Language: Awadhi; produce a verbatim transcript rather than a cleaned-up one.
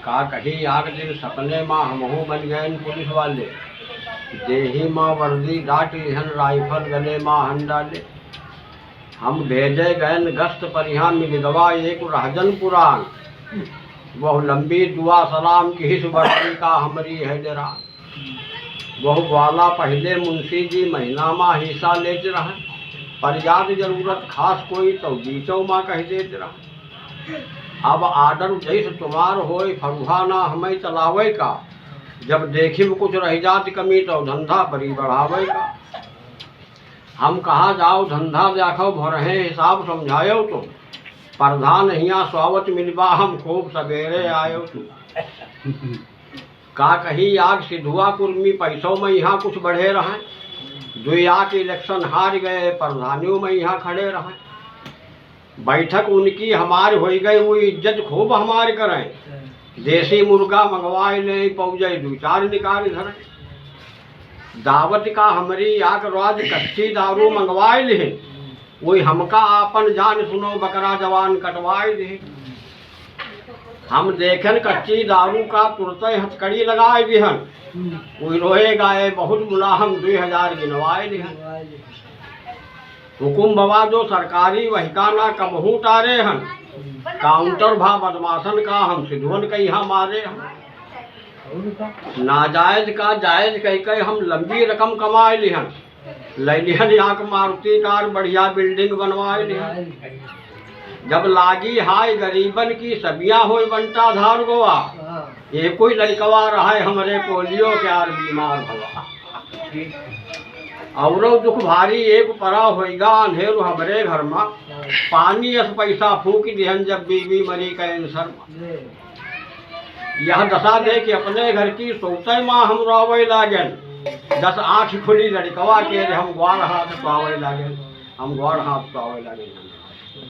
का कही, आग दिन सपने मा हमहू बन गएन पुलिस वाले। देही मा वर्दी डाट लिहन, राइफल गले मा हन डाले। हम भेजे गएन गश्त पर, यहाँ मिल गवा एक रहजन पुरान। वह लंबी दुआ सलाम किहिस, वर्दी का हमरी है डेरान। वह ग्वाला पहिले मुंशी जी महीना मा हिस्सा लेत रहन, पर याद जरूरत खास कोई तो बीचो मा कह देत रहन। अब आर्डर जैस तुम्हार होय, फरुहा ना हमें चलावे का। जब देखिब कुछ रह जात कमी, तो धंधा बड़ी बढ़ावे का। हम कहा जाओ धंधा देखो, भरहे हिसाब समझायो तुम। प्रधान हियाँ स्वावत मिलबा, हम खूब सवेरे आयो तुम। का कही, आग सिधुआ कुर्मी पैसों में यहाँ कुछ बढ़े रहे। दुई आक इलेक्शन हार गए, प्रधानियों में यहाँ खड़े रहे। बैठक उनकी हमार होई गई, वो इज्जत खूब हमार करें। देसी मुर्गा मंगवाए ले, पौजे दू चार निकाल धरें। दावत का हमरी आक राज कच्ची दारू मंगवाए लिहिन, वही हमका आपन जान सुनो बकरा जवान कटवाए लिहिन। हम देखेन कच्ची दारू का तुरते हथकड़ी लगाए दिहन, वही रोए गाए बहुत मुलाहम दुई हजार गिनवाए लिहन। हुकुम बवा जो सरकारी वहिका ना कबहूँ टारे हन। काउंटर भा बदमाशन का हम सिधुअन कहिया मारे हन। नाजायज का जायज कह के हम लंबी रकम कमाए लिहन। ले लिहन यहाँ के मारुति कार, बढ़िया बिल्डिंग बनवाए लिहन। जब लागी हाय गरीबन की सबिया होय बंटा धार गोवा। हाँ। ये कोई लड़कवा रहा है हमरे पोलियो के आर बीमार भवा। औरो दुख भारी एक परा होइगा अंधेर हमरे घर मा। पानी अस पैसा फूक दिहन जब बीबी मरी कैंसर मा। यह दशा देख अपने घर की सोते मा हम रोवे लागेन। दस आँख खुली लड़कवा के रे हम ग्वार हाथ पावे लागेन। हम ग्वार हाथ पावे लागेन।